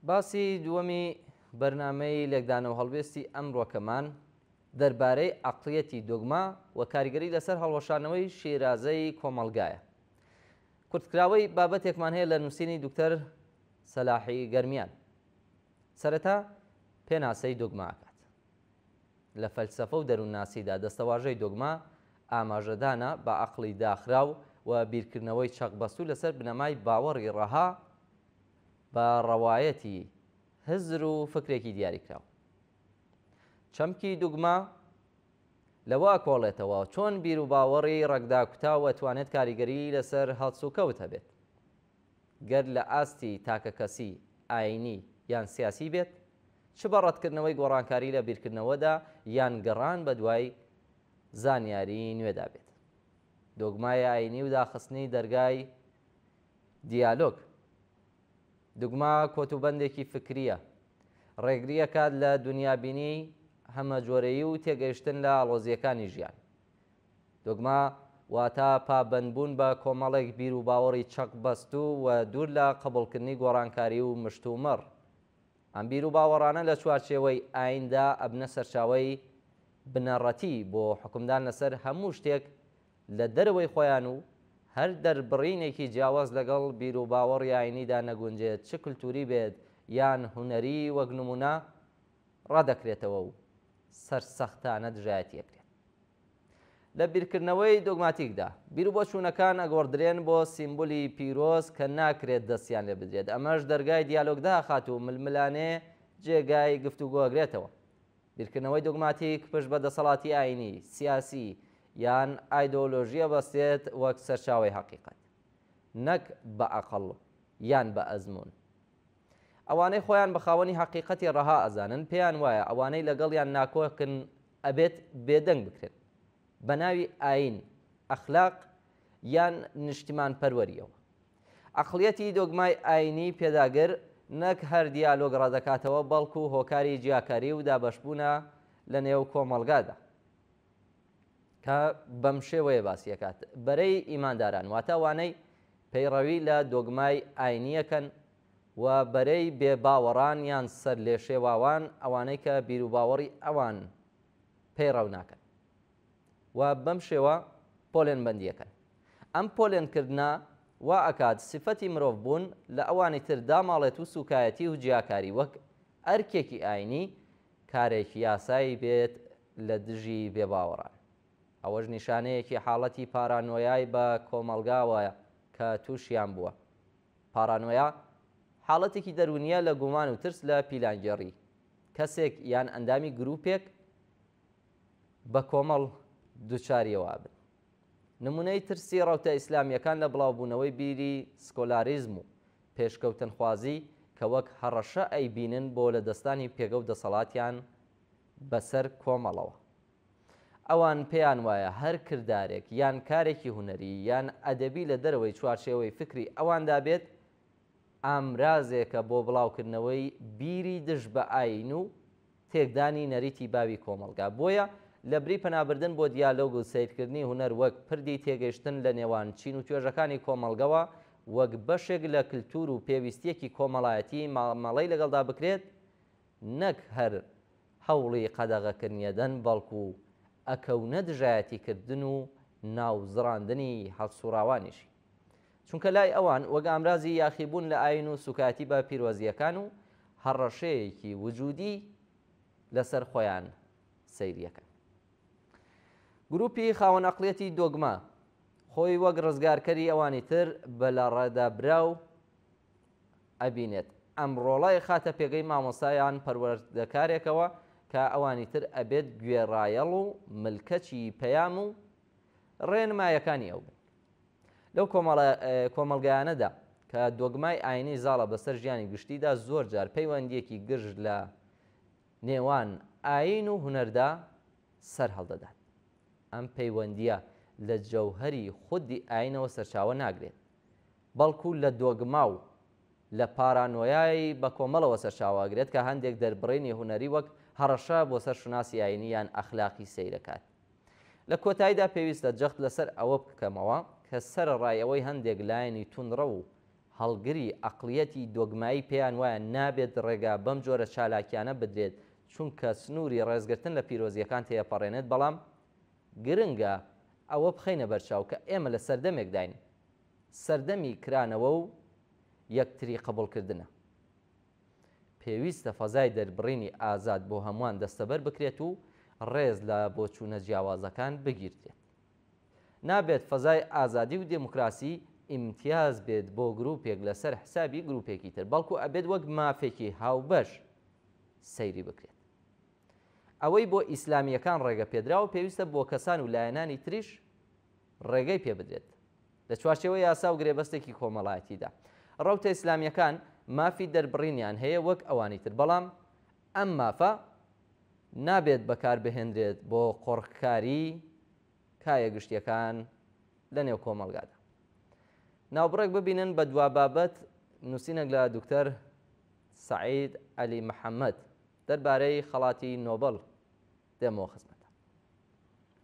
باسی دووەمی بەرنامەی لێکدانەوە هەڵوێستی ئەمڕۆکەمان دەربارەی عەقڵیەتی دۆگما و کاریگەری لەسەر هەڵوەشانەوەی شیرازەی کۆمەڵگایە. کورتکراوەی بابەتێکمان هەیە لە نووسینی دکتەر سەلاحی گەرمیان. سەرەتا پێناسەی دۆگما ئەکات. لە فەلسەفە و دەروونناسیدا دەستەواژەی دۆگما ئاماژەدانە بە عەقڵی داخراو و بیرکردنەوەی چەقبەستوو لەسەر بنەمای باوەڕی ڕەها بە ڕەوایەتی هزر و فکرێکی دیاریکراو. چەمکی دوگما لەوە ئەکۆڵێتەوە چۆن بیروباوەڕی ڕەگداکوتاو ئەتوانێت کاریگەریی لەسەر هەڵسوکەوت هەبێت. گەر لە ئاستی تاکەکەسی، ئایینی یان سیاسی بێت، چ بە ڕەتکردنەوەی گۆڕانکاری لە بیرکردنەوەدا یان گەڕان بەدوای زانیاریی نوێدا بێت. دۆگمای ئایینی و داخستنی دەرگای دیالۆگ. دوگما کۆتوبەندێکی فکرییە، ڕێگری ئەکات لە دونیابینیی هەمەجۆرەیی و تێگەیشتن لە ئاڵۆزییەکانی ژیان. دۆگما واتە پابەندبوون بە کۆمەڵێک بیروباوەڕی چەقبەستوو و دوور لە قبوڵکردنی گۆڕانکاری و مشتومڕ. ئەم بیروباوەڕانە لە چوارچێوەی ئاییندا ئەبنە سەرچاوەی بنەڕەتی بۆ حوکمدان لەسەر هەموو شتێک لە دەرەوەی خۆیان و هەر دەربڕینێکی جیاواز لەگەڵ بیروباوەڕی ئایینیدا نەگونجێت چ کلتوری بێت یان هونەری وەک نموونە ڕەدەکرێتەوە و سەرسەختانە دژایەتی ئەکرێت. لە بیرکردنەوەی دۆگماتیکدا، بیروبۆچوونەکان ئەگۆڕدرێن بۆ سیمبولی پیرۆز کە ناکرێت دەستیان لێ بدرێت، ئەمەش دەرگای دیالۆگ داخات و ململانێ جێگای گفتوگۆ ئەگرێتەوە. بیرکردنەوەی دۆگماتیک پشت بە دەسەڵاتی ئایینی، سیاسی، یان ئایدۆلۆژی ئەبەستێت وەک سەرچاوەی هەقیقەت، نەک بە ئەقڵ یان بە ئەزموون. ئەوانەی خۆیان بە خاوەنی هەقیقەتی ڕەها ئەزانن پێیان وایە ئەوانەی لەگەڵیان ناکۆکن ئەبێت بێدەنگ بکرێن بە ناوی ئایین، ئەخلاق یان نیشتیمانپەروەرییەوە. عەقڵیەتی دۆگمای ئایینی پێداگر نەک هەر دیالۆگ ڕەدەکاتەوە بەڵکو هۆکاری جیاکاری و دابەشبوونە لە نێو کۆمەڵگادا. کە بەمشێوەیە باسی ئەکات، بەرەی ئیمانداران واتە ئەوانەی پەیڕەوی لە دۆگمای ئاینییەکەن و بەرەی بێ باوەڕان یان سەرلێشێواوان ئەوانەی کە بیروباوەڕی ئەوان پەیڕەو ناکەن و بەم شێوە پۆلێنبەندییەکەن. ئەم پۆلێنکردنە وا ئەکات سیفەتی مرۆڤ بوون لە ئەوانی تر داماڵێت و سوکایەتی و جیاکاری وەک ئەرکێکی ئاینی کارێکی یاسایی بێت لە دژی بێباوەڕان. ئەوەش نیشانەیەکی حاڵەتی پارانۆیای بە کۆمەڵگاوە کە تووشیان بووە. پارانۆیا حاڵەتێکی دەروونییە لە گومان و ترس لە پیلانگێڕی کەسێک یان ئەندامی گرووپێک بە کۆمەڵ دوچاریەوە ئەبن. نموونەی ترسی ڕەوتە ئیسلامییەکان لە بڵاوبوونەوەی بیری سکۆلاریزم و پێشکەوتنخوازی کە وەک هەڕەشە ئەیبینن بۆ لەدەستدانی پێگە و دەسەڵاتیان بەسەر کۆمەڵەوە. ئەوان پێیان وایە هەر کردارێک یان کارێکی هونەری یان ئەدەبی لە دەرەوەی چوارچێوەی فکری ئەواندا بێت، ئامرازێکە بۆ بڵاوکردنەوەی بیری دژ بە ئایین و تێکدانی نەریتی باوی کۆمەڵگا. بۆیە لەبری پەنابردن بۆ دیالۆگ و سەیرکردنی هونەر وەک پردی تێگەیشتن لە نێوان چین و توێژەکانی کۆمەڵگەوە وەک بەشێک لە کلتور و پێویستییەکی کۆمەڵایەتی مامەڵەی لەگەڵدا بکرێت، نەک هەر هەوڵی قەدەغەکردنیەدەن بەڵکو ئەکەونە دژایەتیکردن و ناوزڕاندنی هەڵسوڕاوانیشی. چونکە لای ئەوان وەک ئامرازی یاخیبوون لە ئایین و سوکایەتی بە پیرۆزییەکان و هەڕەشەیەکی وجودی لەسەر خۆیان سەیریەکەن. گروپی خاوەن ئەقڵیەتی دۆگما خۆی وەک ڕزگارکەری ئەوانی تر بە لەڕێدابراو ئەبینێت، ئەم ڕۆڵە ئەیخاتە پێگەی مامۆستا یان پەروەردەکارێکەوە کە ئەوانی تر ئەبێت گوێڕایەڵ و ملکەچی پەیام و ڕێنمایەکانی ئەو بن. لەو کۆمەڵگایانەدا کە دۆگمای ئاینی زاڵە بەسەر ژیانی گشتیدا زۆر جار پەیوەندییەکی گرژ لە نێوان ئایین و هونەردا سەر هەڵدەدات. ئەم پەیوەندییە لە جەوهەری خودی ئایینەوە سەرچاوە ناگرێت، بەڵکو لە دۆگما و لە پارانۆیای بەکۆمەڵەوە سەرچاوە ئەگرێت کە هەندێک دەربڕینی هونەری وەک هەڕەشە بۆ سەر شوناسی ئایینی یان ئەخلاقی سەیرەکات. لە کۆتاییدا پێویستە جەخت لەسەر ئەوە بکەمەوە کە سەرەڕای ئەوەی هەندێک لایەنی توندڕەو و هەڵگری ئەقڵیەتی دۆگمایی پێیان وایە نابێت ڕێگا بەم جۆرە چالاکیانە بدرێت چونکە سنووری ڕێزگرتن لە پیرۆزییەکان تێیەپەڕێنێت، بەڵام گرنگە ئەوە بخەینە بەرچاو کە ئێمە لە سەردەمێکداین سەردەمی کرانەوە و یەکتری قبوڵکردنە. پێویستە فەزای دەربڕینی ئازاد بۆ هەمووان دەستەبەر بکرێت و ڕێز لە بۆچوونە جیاوازەکان بگیردرێت. نابێت فەزای ئازادی و دێموکراسی ئیمتیاز بێت بۆ گروپێک لەسەر حسابی گروپێکی تر، بەڵکو ئەبێت وەک مافێکی هاوبەش سەیری بکرێت. ئەوەی بۆ ئیسلامییەکان ڕێگە پێدراوە پێویستە بۆ کەسان و لایەنانی تریش ڕێگەی پێ بدرێت لە چوارچێوەی یاسا و گرێبەستێکی کۆمەڵایەتیدا. ڕەوتە ئیسلامییەکان مافی دەربڕینیان هەیە وەک ئەوانی تر، بەڵام ئەم مافە نابێت بەکاربهێنرێت بۆ قۆرخکاری کایە گشتیەکان لە نێو کۆمەڵگادا. ناوبڕێک ببینن بە دوا بابەت نووسینێک لە دکتەر سەعید عەلی محەمەد دەربارەی خەڵاتی نۆبڵ دێمەوە خزمەتان.